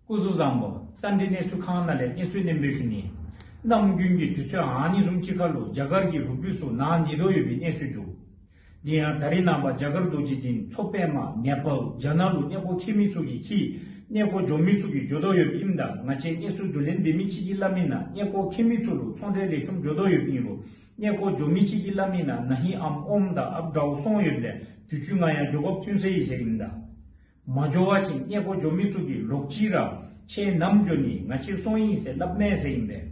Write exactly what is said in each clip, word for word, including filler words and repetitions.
སྐུ་གཟུགས་བཟང་པོ། བསྟན་འགྲོའི་གནས་ཚུལ་ཁང་ནང་ལས་གནས་ཚུལ་སྙན་པོ་ཞུ་ནི། གནམ་དགུན་གྱི་དུས་ཚོད་ཨ་ནི་བཟུམ་ཅིག་ཁར་ལུ་རྒྱ་གར་གྱི་རུ་སྤུས་ཚུ་ནཱ་ཉིལ་དོ་ཡོད་པའི་གནས་ཚུལ་འདུག། དེ་ཡང་ད་རིས་ནངས་པ་རྒྱ་གར་རྡོ་རྗེ་གདན་མཚོ་པདྨ་ནེ་པཱལ་རྒྱ་ནག་ལུ་གནས་སྐོར་འཁྱིད་མི་ཚུ་གིས་འཁྱིད་གནས་སྐོར་འགྱོ་མི་ཚུ་གིས་འགྱོ་དོ་ཡོདཔ་ཨིནམ་ད་ང་བཅས་གནས་ཚུལ་བསྡུ་ལེན་འབད་མི་ཅིག་གིས་སླབ་མི་ནང་གནས་སྐོར་འཁྱིད་མི་ཚུ་ལུ་ཚོང་འབྲེལ་ལེགས་ཤོམ་འགྱོ་དོ་ཡོདཔ་ཨིན་རུང་གནས་སྐོར་འགྱོ་མི་ཅིག་གིས་སླབ་མི་ནང་ན་ཧིང་ཨམ་ཨོམ་དང་ཨཔ་ཌའུན་སོང་ཡོདཔ་ལས་དུས་ཅི་ང་ཡང་འགྱོ་དགོཔ་ཐོན་སོ་ཡི་ཟེར་ཨིནམ་ད། མ་འགྱོ་བ་ཅིན་གནས་སྐོར་འགྱོ་མི་ཚུ་གིས་ལོག་ཅི་ར་ཁྱེད་ནམ་འགྱོ་ནི་ང་ཅིག་སོང་ཡི་ཟེར་སླབ་མས་ཟེར་ཨིན་པས།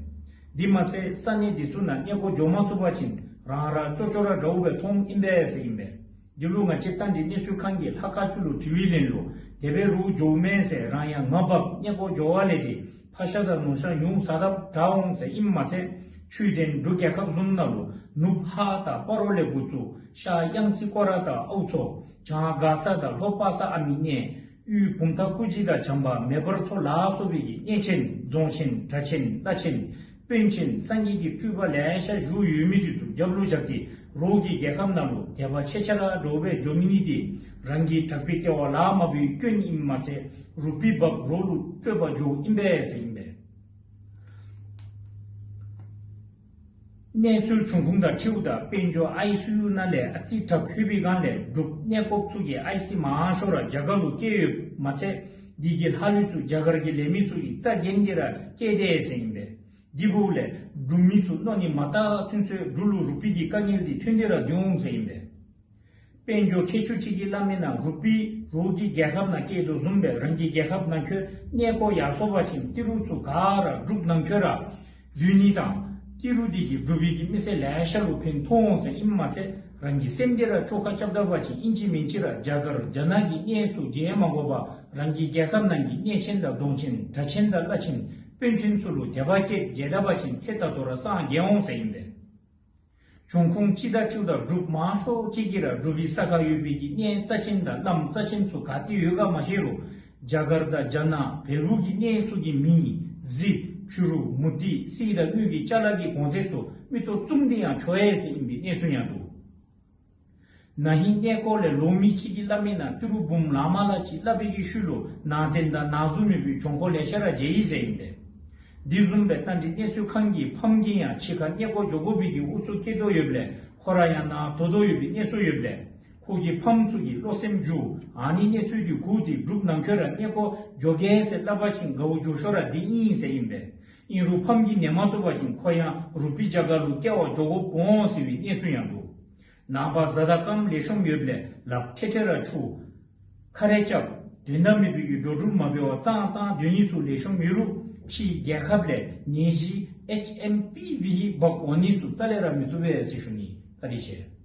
དེ་མ་ཚད་ས་གནས་དེ་ཚུ་ནང་གནས་སྐོར་འགྱོ་མ་ཚུགས་པ་ཅིན་རང་ར་ཅོག་ཅོག་ར་འདྲཝ་སྦེ་མཐོངམ་ཨིན་པས་ཟེར་ཨིན་པས། དེ་ལུ་ང་བཅས་བསྟན་འགྲོའི་གནས་ཚུལ་ཁང་གི་ལྷག་དཀར་ཅིག་ལུ་དྲི་བའི་ལན་ལུ་དེ་སྦེ་རུང་འགྱོཝ་མས་ཟེར་རང་ཡང་ངག་འབག་གནས་སྐོར་འགྱོ་བ་ལས་ཏེ་ཕག་ཤ་དང་ནོར་ཤ་ཉུང་ཟ་དཔ་དྲག་འོང་ཟེར་ཨིནམ་མ་ཚད་ཆོས་ལྡན་འབྲུག་རྒྱལ་ཁབ་བཟུམ་ནང་ལུ་ནུབ་ཧཱ་དང་སྤ་རོ་ལས་འགོ་བཙུགས་ཤར་གཡང་རྩེ་སྐོར་ར་དང་ཨའུ་མཚོ་བྱང་མགར་ས་དང་ལྷོ་པ་ས་ཨ་མི་གནས་དབུས་བུམ་ཐང་སྐུ་རྗེས་དང་བྱམས་པ་མེ་འབར་མཚོ་ལ་སོགས་པའི་གི་གནས་ཆེན་རྫོང་ཆེན་གྲྭ་ཆེན་བླ་ཆེན་དཔོན་ཆེན་སངས་རྒྱས་ཀྱི་སྤྲུལ་པ་ལེ་ཤ་བཞུགས་ཡོད་མི་དེ་ཚུ་རྒྱབ་ལུ་བཞག་སྟེ་རོགས་ཀྱི་རྒྱལ་ཁབ་ནང་ལུ་དད་པ་ཆེ་ཆེ་ར་འདྲཝ་སྦེ་འགྱོ་མི་ནི་དེ་རང་གི་དྲག་པོའི་ལྟེ་བ་ལ་མ་བུའི་སྐྱོན་ཨིནམ་མ་ཚད་རུ་སྤུས་འབག་རོགས་ལུ་སྤྲོད་པར་འགྱོཝ་ཨིན་པས་ཟེར་ཨིན་པས། གནས་ཚུལ་བྱུང་ཁུངས་དང་འཁྲིལཝ་ད་དཔལ་འབྱོར་ཨའི་སི་ཡུ་ནང་ལས་ཨ་ཙི་དྲག་ལྷོད་པའི་སྒང་ལས་འབྲུག་གནས་སྐོར་ཚུ་གིས་ཨའི་སི་མང་ཤོས་ར་རྒྱ་གར་ལུ་བསྐྱལ་ཡོདཔ་མ་ཚད་དེ་གི་ལྷག་ལུས་ཚུ་རྒྱ་གར་གྱི་ལས་མི་ཚུ་གིས་རྩ་འགེངས་ཏེ་ར་བསྐྱལ་དེས་ཟེར་ཨིན་པས། དེ་འབདཝ་ལས་འབྲུག་མི་ཚུ་མནོ་ནི་མ་བཏང་ཚུན་ཚོད་འབྲུག་ལུ་རུ་སྤུས་ཀྱི་དཀའ་ངལ་འདི་ཐོན་ཏེ་ར་སྡོད་འོང་ཟེར་ཨིན་པས། དཔལ་འབྱོར་མཁས་མཆོག་ཅིག་གིས་སླབ་མི་ནང་རུ་སྤུས་རོགས་ཀྱི་རྒྱལ་ཁབ་ནང་བསྐྱལ་དོ་བཟུམ་སྦེ་རང་གི་རྒྱལ་ཁབ་ནང་འཁོད་གནས་སྐོར་ཡར་སོང་པ་ཅིན་ཏི་རུ་ཚུ་ག་ར་འབྲུག་ནང་འཁོད་ར་སྡོད་ནི་དང་ཏི་རུ་དེ་གིས་འབྲུག་པའི་གི་མི་སེར་ལེ་ཤ་ལུ་ཕན་ཐོགས་འོང་ཟེར་ཨིནམ་མ་ཚད་རང་གི་སེམས་དེ་ར་བཅོ་ཁ་རྐྱབ་ད་པ་ཅིན་ཨིན་ཅི་མིན་ཅི་ར་རྒྱ་གར་རྒྱ་ནག་གི་གནས་ཚུ་བརྒལ་མ་དགོ་པར་རང་གི་རྒྱལ་ཁབ་ནང་གི་གནས་ཆེན་དང་རྫོང་ཆེན་གྲྭ་ཆེན་དང་བླ་ཆེན་དཔོན་ཆེན་ཚུ་ལུ་དད་པ་བསྐྱེད་མཇལ་ད་པ་ཅིན་ཚེ་ད་ལྟོ་ར་སངས་རྒྱས་འོང་ཟེར་ཨིན་པས། བྱུང་ཁུངས་སྤྱི་དང་འཁྲིལཝ་ད་འབྲུག་མང་ཤོས་ཅིག་གིས་ར་འབྲུག་པའི་ས་ཁར་ཡོད་པའི་གི་གནས་རྩ་ཆེན་དང་བླམ་རྩ་ཆེན་ཚུ་ག་ཏེ་ཡོད་ག་མ་ཤེས་རུང་རྒྱ་གར་དང་རྒྱ་ནག་བལ་པོ་གི་གནས་ཚུ་གི་མི་གཟི་བྱུ་རུ་མུ་ཏིག་གསེར་དང་དངུལ་གྱི་ཅ་ལ་གི་གོང་ཚད་ཚུ་མིག་ཏོ་བཙུམ་སྟེ་ཡང་འཕྱོག་ཡི་ཟེར་ཨིན་པའི་གནས་ཚུལ་ཡང་འདུག། ན་ཧིང་གནས་སྐོར་ལས་ལོག་མི་ཅིག་གིས་སླབ་མི་ནང་ཏི་རུ་འབུམ་ལང་མ་ལ་ཅིག་སླབ་པའི་གི་ཤུལ་ལུ་ནང་རྟེན་དང་ནང་གཟུངས་མེད་པའི་གྱོང་ཁོ་ལེ་ཤ་ར་འཇལ་ཡི་ཟེར་ཨིན་པས། དེ་བཟུམ་སྦེ་བསྟན་འགྲོའི་གནས་ཚུལ་ཁང་གི་ཕམ་གིས་ཡང་ཕྱི་ཁར་གནས་སྐོར་འགྱོ་དགོ་པའི་གི་ཨུ་ཚུགས་བསྐྱེད་དོ་ཡོདཔ་ལས་ཁོ་ར་ཡང་ནཱ་དོ་དོ་ཡོད་པའི་གནས་ཚུལ་ཡོདཔ་ལས་ཁོ་གི་ཕམ་ཚུ་གིས་བློ་སེམས་འགྱུར་ཨ་ནི་གནས་ཚུལ་དེ་གོ་སྟེ་འབྲུག་ནང་འཁོད་ར་གནས་སྐོར་འགྱོ་གེ་ཟེར་སླབ་པ་ཅིན་དགའཝ་འགྱོ་ཤོས་ར་དེ་ཨིན་ཟེར་ཨིན་པས། ཨིན་རུང་ཕམ་གིས་ཉན་མ་བཏུབ་པ་ཅིན་ཁོ་ཡང་རུ་སྤུས་རྒྱ་གར་ལུ་བསྐྱལ་བར་འགྱོ་དགོཔ་འོང་ཟེར་བའི་གནས་ཚུལ་ཡང་འདུག། ནངས་པ་གཟའ་དང་སྐརམ་ལེགས་ཤོམ་ཡོདཔ་ལས་ལགཔ་ཁྲེ་ཁྲེ་ར་འཁྱུ། ཁ་རས་རྐྱབ། དོན་དག་མེད་པའི་གི་འགྲོ་འགྲུལ་མ་འབད་བར་གཙང་བཏང་སྡོད་ནི་ཚུ་ལེགས་ཤོམ་ཡོད་རུང་ཕྱིའི་རྒྱལ་ཁབ་ལས་ནད་གཞི་ཨེཆ་ཨེམ་པི་ཝི་འབག་འོང་ནི་ཚུ་རྩ་ལས་ར་མི་བཏུབ་པས་ཟེར་ཞུ་ནི། བཀའ་དྲིན་ཆེ།